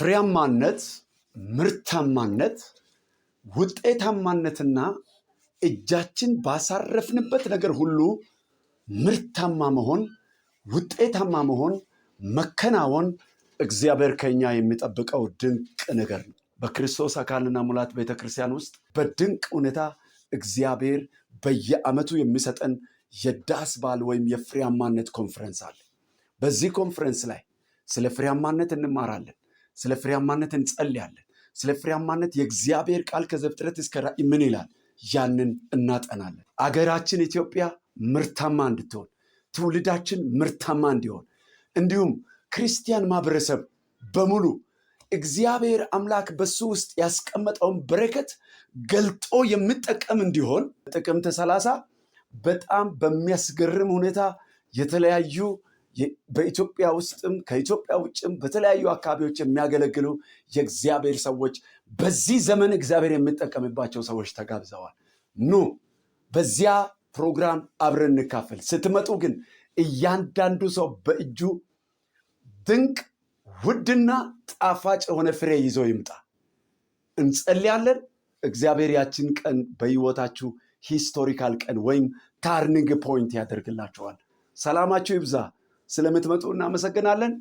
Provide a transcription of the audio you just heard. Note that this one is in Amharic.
ፍሬያማነት፣ ምርታማነት፣ ውጤታማነትና እጃችን ባሳረፍንበት ነገር ሁሉ ምርታማ መሆን፣ ውጤታማ መሆን፣ መከናወን እግዚአብሔር ከኛ የሚጠብቀው ድንቅ ነገር ነው። በክርስቶስ አካልና ሙላት ቤተ ክርስቲያን ውስጥ በድንቅ ሁኔታ እግዚአብሔር በየዓመቱ የሚሰጠን የዳስ በዓል ወይም የፍሬያማነት ኮንፈረንስ አለ። በዚህ ኮንፈረንስ ላይ ስለ ፍሬያማነት እንማራለን። ስለ ፍሬያማነት እንጸልያለን። ስለ ፍሬያማነት የእግዚአብሔር ቃል ከዘፍጥረት እስከ ራእይ ምን ይላል? ያንን እናጠናለን። አገራችን ኢትዮጵያ ምርታማ እንድትሆን፣ ትውልዳችን ምርታማ እንዲሆን፣ እንዲሁም ክርስቲያን ማህበረሰብ በሙሉ እግዚአብሔር አምላክ በሱ ውስጥ ያስቀመጠውን በረከት ገልጦ የሚጠቀም እንዲሆን ጥቅምት 30 በጣም በሚያስገርም ሁኔታ የተለያዩ በኢትዮጵያ ውስጥም ከኢትዮጵያ ውጭም በተለያዩ አካባቢዎች የሚያገለግሉ የእግዚአብሔር ሰዎች፣ በዚህ ዘመን እግዚአብሔር የሚጠቀምባቸው ሰዎች ተጋብዘዋል። ኑ በዚያ ፕሮግራም አብረን እንካፈል። ስትመጡ ግን እያንዳንዱ ሰው በእጁ ድንቅ ውድና ጣፋጭ የሆነ ፍሬ ይዞ ይምጣ። እንጸልያለን። እግዚአብሔር ያችን ቀን በሕይወታችሁ historical ቀን ወይም turning point ያደርግላችኋል። ሰላማችሁ ይብዛ። ስለምትመጡ እናመሰግናለን።